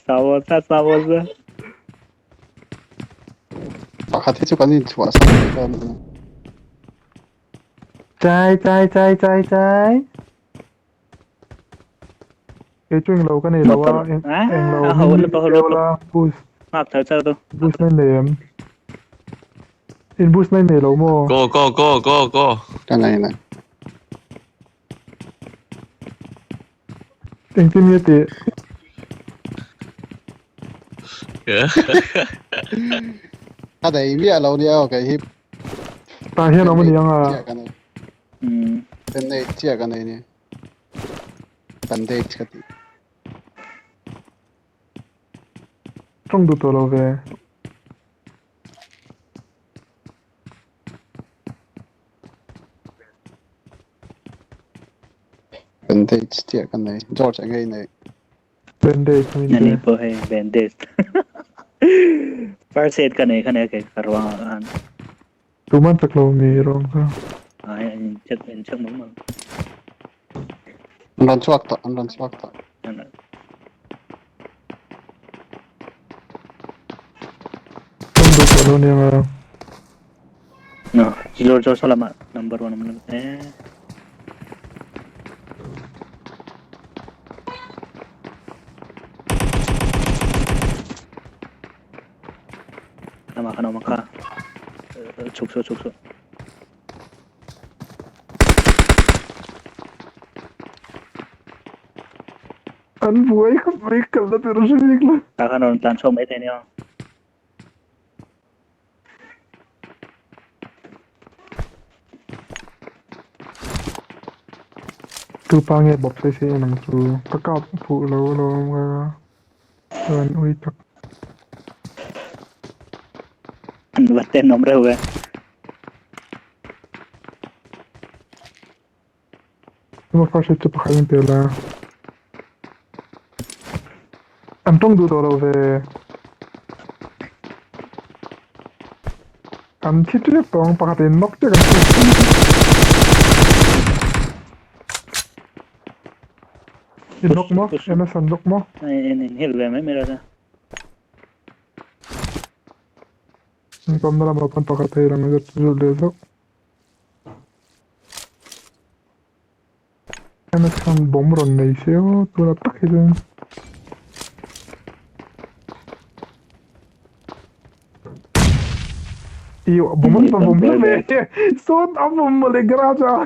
Samosa samosa. Pakhat hi chu kan inchhuah sak leh dawn a ni. Chai chai chai chai chai. Kei chu englo ka nei lo a, englo min keu la boost. Nghak thar char tu. Boost na nei em? In boost na nei lo maw? Go go go go go. Ka nei nei. Engtin nge tih? Ka nei miah lo nia aw kei hi. Tah hian awm a ni ang a. Bandage chiah ka nei ni. Bandage ka ti. Tawng duh tawh lo ve. Bandage chiah ka nei. George eng nge i neih? Bandage min pe. Ani pawh hei bandage. First aid ka nei kha nia kei ka ruang ah khan. Tuman chak lo mi ruang kha. Ai in check in check mai mai. An rawn chhuak tawh, an rawn chhuak tawh. Tawng duh tawh lo nia nga. No, Jilor Jor salama number 1 am eh. Nama kha nama kha. Chuk so chuk so. An buai khawp mai kalna tur a hre bik lo. Tah khan rawn tlan chhuak mai thei nia. Tu pa nge bawp sawi sawi en ang chu ka kap fuh lo alawm ka chuan ui tak. An va tenawm reuh e. Tuma first aid chu pakhat in pe la. An tawng duh tawh lo ve. An thi tep tawh ang pakhat in knock tek an thi. In knock maw? MS an knock maw? In in hil ve mai mai ra. In kawmna lamah pawn pakhat hei lang zet zut leh zauh. MS khan bomb rawn nei se aw tuna tak hi chuan Ih bomb an va vawm hlauh ve sawn a vawm mawle garage ah.